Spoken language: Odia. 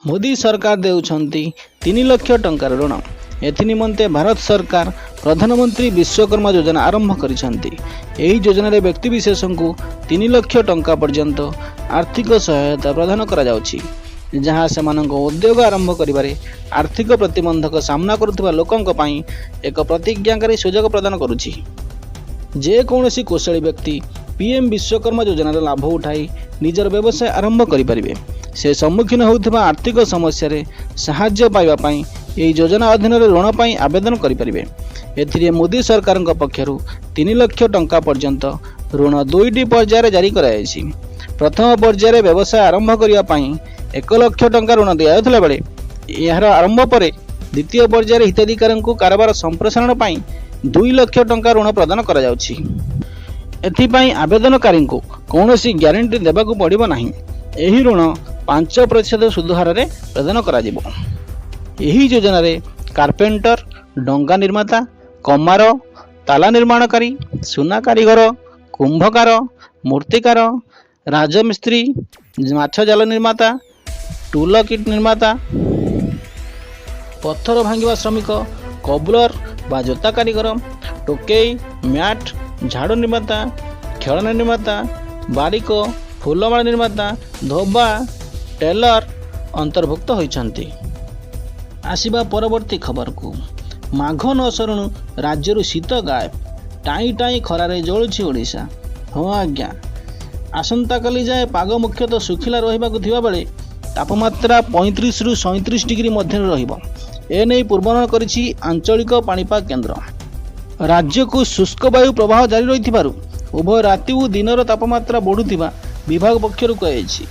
ମୋଦି ସରକାର ଦେଉଛନ୍ତି 3 ଲକ୍ଷ ଟଙ୍କାର ଋଣ। ଏଥିନିମନ୍ତେ ଭାରତ ସରକାର ପ୍ରଧାନମନ୍ତ୍ରୀ ବିଶ୍ୱକର୍ମା ଯୋଜନା ଆରମ୍ଭ କରିଛନ୍ତି। ଏହି ଯୋଜନାରେ ବ୍ୟକ୍ତିବିଶେଷଙ୍କୁ 3 ଲକ୍ଷ ଟଙ୍କା ପର୍ଯ୍ୟନ୍ତ ଆର୍ଥିକ ସହାୟତା ପ୍ରଦାନ କରାଯାଉଛି, ଯାହା ସେମାନଙ୍କ ଉଦ୍ୟୋଗ ଆରମ୍ଭ କରିବାରେ ଆର୍ଥିକ ପ୍ରତିବନ୍ଧକ ସାମ୍ନା କରୁଥିବା ଲୋକଙ୍କ ପାଇଁ ଏକ ପ୍ରତିଜ୍ଞାକାରୀ ସୁଯୋଗ ପ୍ରଦାନ କରୁଛି। ଯେକୌଣସି କୁଶଳୀ ବ୍ୟକ୍ତି ପିଏମ୍ ବିଶ୍ୱକର୍ମା ଯୋଜନାର ଲାଭ ଉଠାଇ ନିଜର ବ୍ୟବସାୟ ଆରମ୍ଭ କରିପାରିବେ। ସେ ସମ୍ମୁଖୀନ ହେଉଥିବା ଆର୍ଥିକ ସମସ୍ୟାରେ ସାହାଯ୍ୟ ପାଇବା ପାଇଁ ଏହି ଯୋଜନା ଅଧୀନରେ ଋଣ ପାଇଁ ଆବେଦନ କରିପାରିବେ। ଏଥିରେ ମୋଦି ସରକାରଙ୍କ ପକ୍ଷରୁ 3 ଲକ୍ଷ ଟଙ୍କା ପର୍ଯ୍ୟନ୍ତ ଋଣ 2ଟି ପର୍ଯ୍ୟାୟରେ ଜାରି କରାଯାଇଛି। ପ୍ରଥମ ପର୍ଯ୍ୟାୟରେ ବ୍ୟବସାୟ ଆରମ୍ଭ କରିବା ପାଇଁ 1 ଲକ୍ଷ ଟଙ୍କା ଋଣ ଦିଆଯାଉଥିଲା ବେଳେ ଏହାର ଆରମ୍ଭ ପରେ ଦ୍ୱିତୀୟ ପର୍ଯ୍ୟାୟରେ ହିତାଧିକାରୀଙ୍କୁ କାରବାର ସମ୍ପ୍ରସାରଣ ପାଇଁ 2 ଲକ୍ଷ ଟଙ୍କା ଋଣ ପ୍ରଦାନ କରାଯାଉଛି। ଏଥିପାଇଁ ଆବେଦନକାରୀଙ୍କୁ କୌଣସି ଗ୍ୟାରେଣ୍ଟି ଦେବାକୁ ପଡ଼ିବ ନାହିଁ। ଏହି ଋଣ 5% ସୁଧ ହାରରେ ପ୍ରଦାନ କରାଯିବ। ଏହି ଯୋଜନାରେ କାର୍ପେଣ୍ଟର, ଡଙ୍ଗା ନିର୍ମାତା, କମାର, ତାଲା ନିର୍ମାଣକାରୀ, ସୁନା କାରିଗର, କୁମ୍ଭକାର, ମୂର୍ତ୍ତିକାର, ରାଜମିସ୍ତ୍ରୀ, ମାଛ ଜାଲ ନିର୍ମାତା, ଟୁଲ କିଟ୍ ନିର୍ମାତା, ପଥର ଭାଙ୍ଗିବା ଶ୍ରମିକ, କବଲର ବା ଜୋତା କାରିଗର, ଟୋକେଇ, ମ୍ୟାଟ୍, ଝାଡ଼ୁ ନିର୍ମାତା, ଖେଳନା ନିର୍ମାତା, ବାରିକ, ଫୁଲମାଳ ନିର୍ମାତା, ଧୋବା, ଟେଲର ଅନ୍ତର୍ଭୁକ୍ତ ହୋଇଛନ୍ତି। ଆସିବା ପରବର୍ତ୍ତୀ ଖବରକୁ। ମାଘ ନ ସରୁଣୁ ରାଜ୍ୟରୁ ଶୀତ ଗାୟବ, ଟାଇଁ ଟାଇଁ ଖରାରେ ଜଳୁଛି ଓଡ଼ିଶା। ହଁ ଆଜ୍ଞା, ଆସନ୍ତାକାଲି ଯାଏଁ ପାଗ ମୁଖ୍ୟତଃ ଶୁଖିଲା ରହିବାକୁ ଥିବାବେଳେ ତାପମାତ୍ରା 35ରୁ 37 ଡିଗ୍ରୀ ମଧ୍ୟରେ ରହିବ। ଏନେଇ ପୂର୍ବାନୁମାନ କରିଛି ଆଞ୍ଚଳିକ ପାଣିପାଗ କେନ୍ଦ୍ର। ରାଜ୍ୟକୁ ଶୁଷ୍କ ବାୟୁ ପ୍ରବାହ ଜାରି ରହିଥିବାରୁ ଉଭୟ ରାତି ଓ ଦିନର ତାପମାତ୍ରା ବଢ଼ୁଥିବା ବିଭାଗ ପକ୍ଷରୁ କୁହାଯାଇଛି।